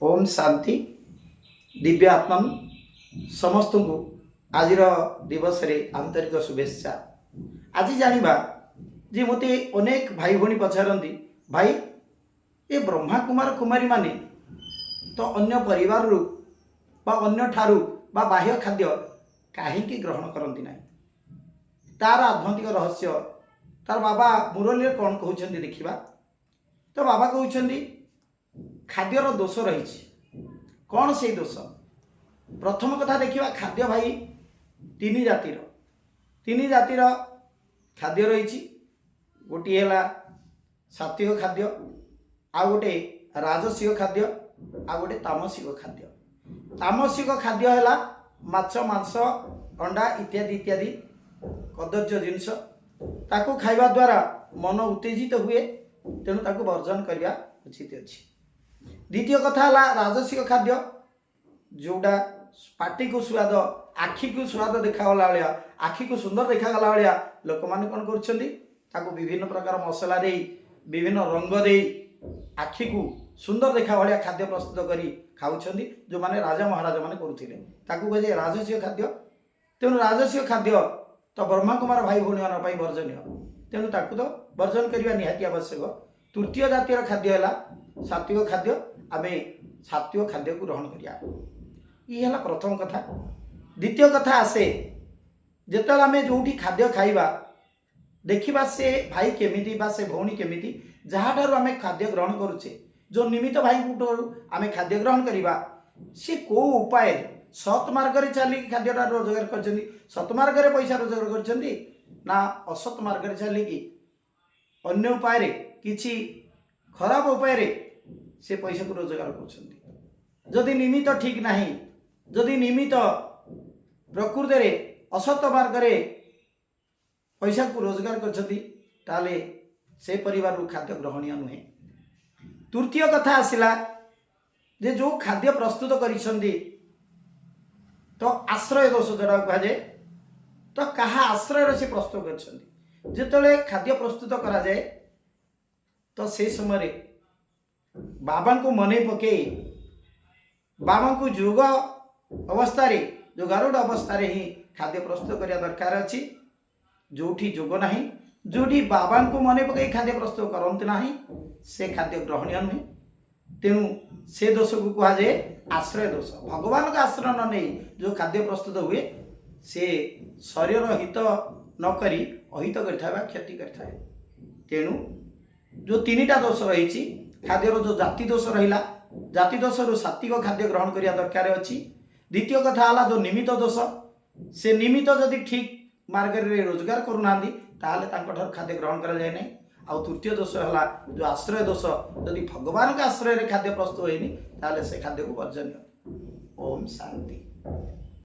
ଓମ୍ ଶାନ୍ତି। ଦିବ୍ୟ ଆତ୍ମା ସମସ୍ତଙ୍କୁ ଆଜିର ଦିବସରେ ଆନ୍ତରିକ ଶୁଭେଚ୍ଛା। ଆଜି ଜାଣିବା ଯେ ମୋତେ ଅନେକ ଭାଇ ଭଉଣୀ ପଚାରନ୍ତି, ଭାଇ, ଏ ବ୍ରହ୍ମା କୁମାର କୁମାରୀମାନେ ତ ଅନ୍ୟ ପରିବାରରୁ ବା ଅନ୍ୟଠାରୁ ବା ବାହ୍ୟ ଖାଦ୍ୟ କାହିଁକି ଗ୍ରହଣ କରନ୍ତି ନାହିଁ? ତାର ଆଧ୍ୟାତ୍ମିକ ରହସ୍ୟ ତାର ବାବା ମୁରଲୀରେ କ'ଣ କହୁଛନ୍ତି ଦେଖିବା। ତ ବାବା କହୁଛନ୍ତି, ଖାଦ୍ୟର ଦୋଷ ରହିଛି। କ'ଣ ସେଇ ଦୋଷ? ପ୍ରଥମ କଥା ଦେଖିବା, ଖାଦ୍ୟ ଭାଇ ତିନି ଜାତିର ଖାଦ୍ୟ ରହିଛି। ଗୋଟିଏ ହେଲା ସାତ୍ୱିକ ଖାଦ୍ୟ, ଆଉ ଗୋଟେ ରାଜସିକ ଖାଦ୍ୟ, ଆଉ ଗୋଟେ ତାମସିକ ଖାଦ୍ୟ। ତାମସିକ ଖାଦ୍ୟ ହେଲା ମାଛ, ମାଂସ, ଅଣ୍ଡା ଇତ୍ୟାଦି ଇତ୍ୟାଦି କଦର୍ଯ୍ୟ ଜିନିଷ। ତାକୁ ଖାଇବା ଦ୍ୱାରା ମନ ଉତ୍ତେଜିତ ହୁଏ, ତେଣୁ ତାକୁ ବର୍ଜନ କରିବା ଉଚିତ ଅଛି। ଦ୍ୱିତୀୟ କଥା ହେଲା ରାଜସିକ ଖାଦ୍ୟ, ଯେଉଁଟା ପାଟିକୁ ସ୍ୱାଦ, ଆଖିକୁ ସ୍ୱାଦ ଦେଖାଗଲା ଭଳିଆ, ଆଖିକୁ ସୁନ୍ଦର ଦେଖାଗଲା ଭଳିଆ ଲୋକମାନେ କ'ଣ କରୁଛନ୍ତି? ତାକୁ ବିଭିନ୍ନ ପ୍ରକାର ମସଲା ଦେଇ, ବିଭିନ୍ନ ରଙ୍ଗ ଦେଇ ଆଖିକୁ ସୁନ୍ଦର ଦେଖା ଭଳିଆ ଖାଦ୍ୟ ପ୍ରସ୍ତୁତ କରି ଖାଉଛନ୍ତି, ଯେଉଁମାନେ ରାଜା ମହାରାଜାମାନେ କରୁଥିଲେ। ତାକୁ କୁହାଯାଏ ରାଜସୀୟ ଖାଦ୍ୟ। ତେଣୁ ରାଜସୀୟ ଖାଦ୍ୟ ତ ବ୍ରହ୍ମାକୁମାର ଭାଇ ଭଉଣୀମାନଙ୍କ ପାଇଁ ବର୍ଜନୀୟ, ତେଣୁ ତାକୁ ତ ବର୍ଜନ କରିବା ନିହାତି ଆବଶ୍ୟକ। ତୃତୀୟ ଜାତୀୟର ଖାଦ୍ୟ ହେଲା ସାତ୍ୱିକ ଖାଦ୍ୟ। ଆମେ ସାତ୍ୱିକ ଖାଦ୍ୟକୁ ଗ୍ରହଣ କରିବା। ଇଏ ହେଲା ପ୍ରଥମ କଥା। ଦ୍ୱିତୀୟ କଥା ଆସେ, ଯେତେବେଳେ ଆମେ ଯେଉଁଠି ଖାଦ୍ୟ ଖାଇବା, ଦେଖିବା ସେ ଭାଇ କେମିତି ବା ସେ ଭଉଣୀ କେମିତି, ଯାହାଠାରୁ ଆମେ ଖାଦ୍ୟ ଗ୍ରହଣ କରୁଛେ। ଯେଉଁ ନିମିତ୍ତ ଭାଇଙ୍କଠାରୁ ଆମେ ଖାଦ୍ୟ ଗ୍ରହଣ କରିବା, ସେ କେଉଁ ଉପାୟରେ ସତ୍ ମାର୍ଗରେ ଚାଲିକି ଖାଦ୍ୟଟା ରୋଜଗାର କରିଛନ୍ତି, ସତ୍ ମାର୍ଗରେ ପଇସା ରୋଜଗାର କରିଛନ୍ତି ନା ଅସତ୍ ମାର୍ଗରେ ଚାଲିକି ଅନ୍ୟ ଉପାୟରେ, କିଛି ଖରାପ ଉପାୟରେ ସେ ପଇସାକୁ ରୋଜଗାର କରୁଛନ୍ତି। ଯଦି ନିମିତ୍ତ ଠିକ୍ ନାହିଁ, ଯଦି ନିମିତ୍ତ ପ୍ରକୃତରେ ଅସତ ମାର୍ଗରେ ପଇସାକୁ ରୋଜଗାର କରିଛନ୍ତି, ତାହେଲେ ସେ ପରିବାରରୁ ଖାଦ୍ୟ ଗ୍ରହଣୀୟ ନୁହେଁ। ତୃତୀୟ କଥା ଆସିଲା ଯେ ଯେଉଁ ଖାଦ୍ୟ ପ୍ରସ୍ତୁତ କରିଛନ୍ତି, ତ ଆଶ୍ରୟ ଦୋଷ ଯେଉଁଟା କୁହାଯାଏ, ତ କାହା ଆଶ୍ରୟରେ ସେ ପ୍ରସ୍ତୁତ କରିଛନ୍ତି? ଯେତେବେଳେ ଖାଦ୍ୟ ପ୍ରସ୍ତୁତ କରାଯାଏ, ତ ସେଇ ସମୟରେ ବାବାଙ୍କୁ ମନେ ପକେଇ, ବାବାଙ୍କୁ ଯୋଗ ଅବସ୍ଥାରେ, ଯୋଗାରୂଢ଼ ଅବସ୍ଥାରେ ହିଁ ଖାଦ୍ୟ ପ୍ରସ୍ତୁତ କରିବା ଦରକାର ଅଛି। ଯେଉଁଠି ଯୋଗ ନାହିଁ, ଯେଉଁଠି ବାବାଙ୍କୁ ମନେ ପକାଇ ଖାଦ୍ୟ ପ୍ରସ୍ତୁତ କରନ୍ତି ନାହିଁ, ସେ ଖାଦ୍ୟ ଗ୍ରହଣୀୟ ନୁହେଁ। ତେଣୁ ସେ ଦୋଷକୁ କୁହାଯାଏ ଆଶ୍ରୟ ଦୋଷ। ଭଗବାନଙ୍କ ଆଶ୍ରୟ ନ ନେଇ ଯେଉଁ ଖାଦ୍ୟ ପ୍ରସ୍ତୁତ ହୁଏ, ସେ ଶରୀରର ହିତ ନ କରି ଅହିତ କରିଥାଏ ବା କ୍ଷତି କରିଥାଏ। ତେଣୁ ଯେଉଁ ତିନିଟା ଦୋଷ ରହିଛି ଖାଦ୍ୟର, ଯେଉଁ ଜାତି ଦୋଷ ରହିଲା, ଜାତି ଦୋଷରୁ ସାତ୍ୱିକ ଖାଦ୍ୟ ଗ୍ରହଣ କରିବା ଦରକାର ଅଛି। ଦ୍ୱିତୀୟ କଥା ହେଲା ଯେଉଁ ନିମିତ୍ତ ଦୋଷ, ସେ ନିମିତ୍ତ ଯଦି ଠିକ୍ ମାର୍ଗରେ ରୋଜଗାର କରୁନାହାନ୍ତି, ତାହେଲେ ତାଙ୍କଠାରୁ ଖାଦ୍ୟ ଗ୍ରହଣ କରାଯାଏ ନାହିଁ। ଆଉ ତୃତୀୟ ଦୋଷ ହେଲା ଯେଉଁ ଆଶ୍ରୟ ଦୋଷ, ଯଦି ଭଗବାନଙ୍କ ଆଶ୍ରୟରେ ଖାଦ୍ୟ ପ୍ରସ୍ତୁତ ହୋଇନି, ତାହେଲେ ସେ ଖାଦ୍ୟକୁ ବର୍ଜନୀୟ। ଓମ୍ ଶାନ୍ତି।